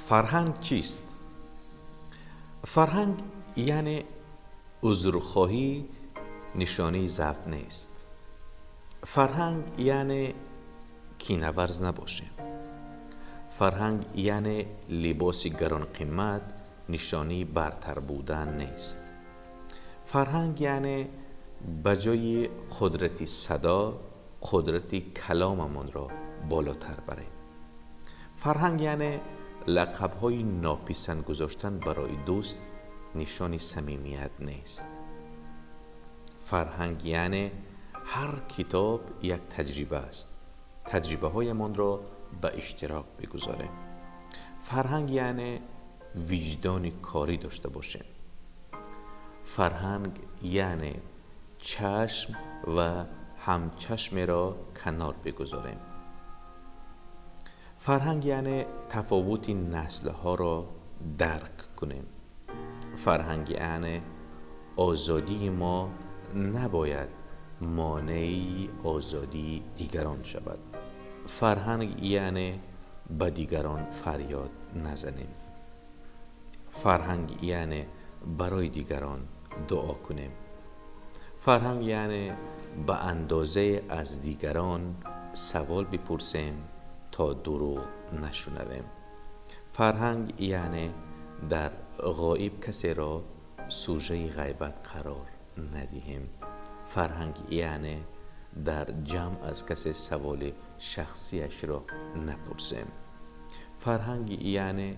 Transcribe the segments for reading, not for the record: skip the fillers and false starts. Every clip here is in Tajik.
Фарҳанг чист? Фарҳанг яъне узрхоҳӣ нишонаи заъф нест. Фарҳанг яъне кинаварз набошем. Фарҳанг яъне либоси гаронқимат нишонаи бартар будан нест. Фарҳанг яъне ба ҷои қудрати садо қудрати каломамонро болотар барем. Фарҳанг яъне лақабҳои нописанд гузоштан барои дӯст нишони самимият нест. Фарҳанг яъне ҳар китоб як таҷриба аст, таҷрибаҳоямонро ба иштирок бигузорем. Фарҳанг яъне виҷдони корӣ дошта бошем. Фарҳанг яъне чашм ва ҳамчашмеро канор бигузорем. Фарҳанг яъне тафовути наслҳоро дарк кунем. Фарҳанг яъне озодии мо набояд монеи озодии дигарон шавад. Фарҳанг яъне ба дигарон фарёд назанем. Фарҳанг яъне барои дигарон дуо кунем. Фарҳанг яъне ба андозае аз дигарон савол бипурсем, то дурӯғ нашунавем. Фарҳанг яъне дар ғоиб касеро сужаи ғайбат қарор надиҳем. Фарҳанг яъне дар ҷамъ аз касе саволи шахсиашро напурсем. Фарҳанг яъне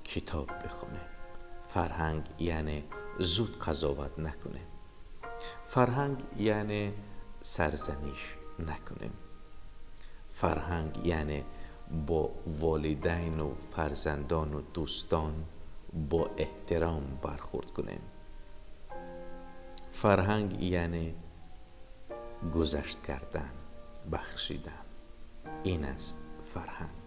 китоб бихонем. Фарҳанг яъне зуд қазоват накунем. Фарҳанг яъне сарзаниш накунем. Фарҳанг яъне бо волидайну фарзандону дӯстон бо эҳтиром бархӯрд кунем. Фарҳанг яъне гузашт кардан, бахшидан. Ин аст фарҳанг.